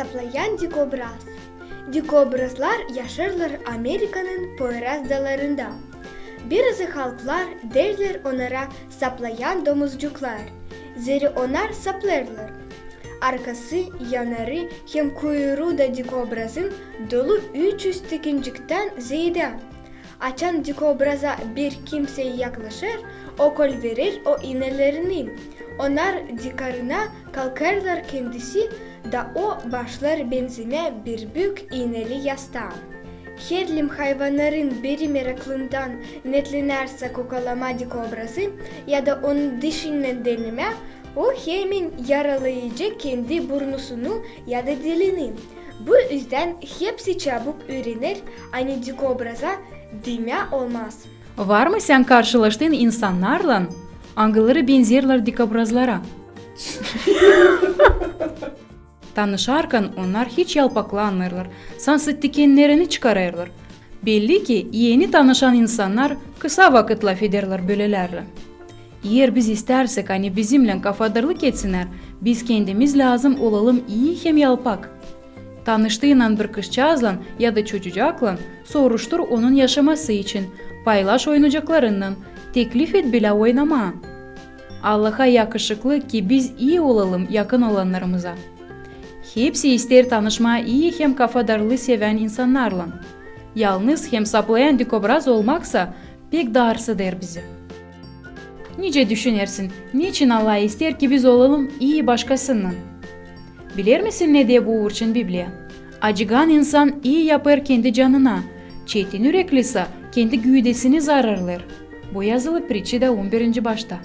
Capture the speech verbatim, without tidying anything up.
Saplayan dikobraz. Dikobrazlar yaşêêrlar Amerikanın Poyraz daalarında. Birazı halklar deerlär onnara saplayan domuzcuklar, zerä onnar saplêêrlar. Arkası, yanarı hem kuyruu da dikobrazın dolu üç üz tikinciktän zeedä. Açan dikobraza bir kimsey yaklaşêr, o kolverer o iinelerini. Onnar dikarına kalkêrlar kendisi da o başlêêr benzemää bir büük iineli yastaa. Herliim hayvannarın biri meraklından neetlenärsä kokalama dikobrazı ya da onun dişinnän denemää, o hemen yaralayacek kendi burnusunu ya da dilini. Bu üzdän hepsi çabuk üürener, ani dikobraza demää olmaz. Var mı sän karşılaştın insannarlan, angıları benzerlär dikobrazlara? Tanışarkan onnar hiç yalpaklanmêêrlar, sansın tikennerini çıkarêrlar. Belli ki, eni tanışan insannar kısa vakıt lafederlär bölelärlän. Eer biz istärsek, ani bizimnän kafadarlık etsinnär, biz kendimiz lääzım olalım ii hem yalpak. Tanıştıynan bir kızçaazlan ya da çocucaklan, soruştur onun yaşaması için, paylaş oyuncaklarınnan, teklif et bilä oynamaa. Allaha yakışıklı, ki biz ii olalım yakın olannarımıza. Hepsi isteer tanışmaa ii hem kafadarlıı sevän insannarlan. Yalnız hem saplayan dikobraz olmaksa pek dararsız eder bizi. Nicä düşünersin, neçin Allah isteer, ki biz olalım ii başkasınnan? Bilersin mi, ne deer bu uurdan Bibliya? Acıgan insan ii yapêr kendi canına, çetin ürekli sa kendi güüdesini zararlêêr. Bu yazılı Pritçada on birinci başta.